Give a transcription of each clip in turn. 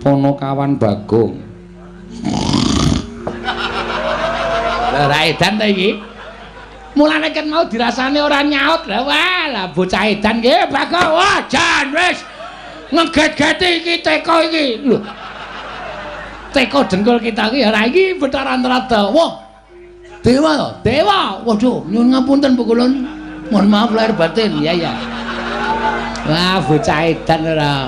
Ponokawan Bagong. Lah ra edan ta iki? Mulane kan mau dirasane ora nyaut. Lah wah, lah bocah edan ki Bagong. Wah, jan wis ngeget-geti iki teko iki. Lho. Teko dengkul kita iki ora iki Bathara Antaradha. Wah. Dewa to? Dewa. Waduh, nyuwun ngapunten Pukulun. Mohon maaf lahir batin. Ya ya. Wah, bocah edan ora.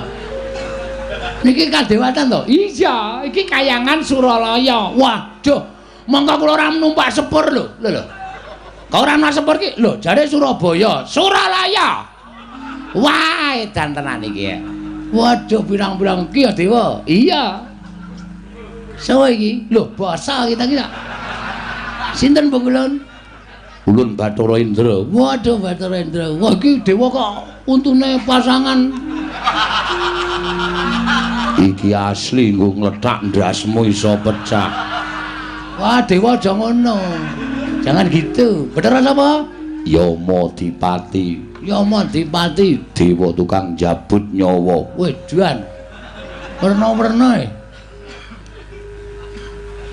Niki kadewatan to? Iya, iki kayangan Suralaya. Waduh, mongko kula ora numpak sepur lho. Lho lho. Kok ora numpak sepur ki? Lho, jare Surabaya, Suralaya. Wah, edan tenan iki. Waduh, pirang-pirang iki ya dewa. Iya. Sawa iki? Lho, basa kita iki. Sinten Pukulun? Ulun Bathara Indra. Waduh, Bathara Indra. Wah, iki dewa kok untune pasangan. Iki asli nggo nglethak ndasmu iso pecah. Wah, dewa aja ngono. Jangan gitu. Bathara sapa? Yama Dipati. Yama Dipati, dewa tukang jabut nyawa. Wedan. Werna-werna e.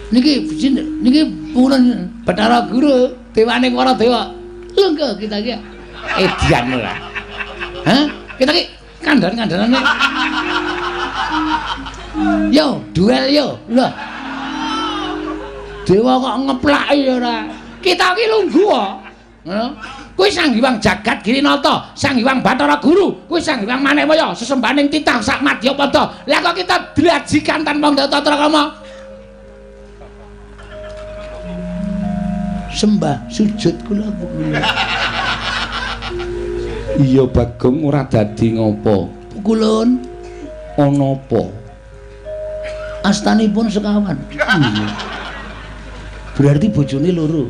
Niki sinten? Niki purun Bathara Guru, dewane para dewa. Lho kita iki edian ora. Hah? Kita iki kandhan-kandhanane. Yo, duel yo. Lho. Dewa kok ngeplaki ora. Kita iki lungguh kok. Ngono. Kuwi Sang Hyang Jagat Girinata, Sang Hyang Bathara Guru, kuwi Sang Hyang Manikmaya, sesembahaning titah sak madyapada. Lah kok kita dlajikan tanpa tata krama? Sembah sujud kula Pukulun. Iya Bagong ora dadi ngopo. Pukulun ana apa? Astanipun sekawan. Iya. Berarti bojone loro.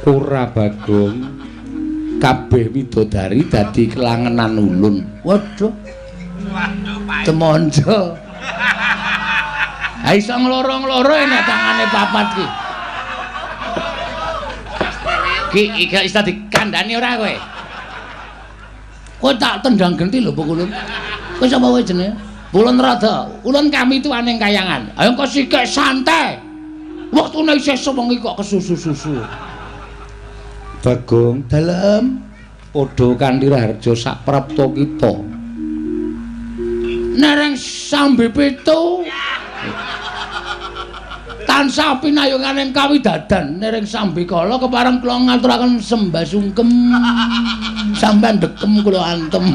Ora Bagong. Kabeh widodari dadi kelangenan ulun. Waduh. Temonjo. Ha iso ngloro-ngloro nek tangane papat ki. Ki iki iso dikandhani ora kowe? Kowe tak tendang genti lho Pukulun. Kowe sapa kowe jenenge? Ulun Rada. Ulun kami tuaning kayangan. Ayo kok sikik santai. Wektune isih sewengi kok kesusu-susu. Bagong, dalem padha kanthi raharja sak prapta kita. Nereng sambe pitu. Tansah pinayunganing kawidadan nereng sambikala kepareng kula ngaturaken sembah sungkem. Sampeyan dekem kula antem.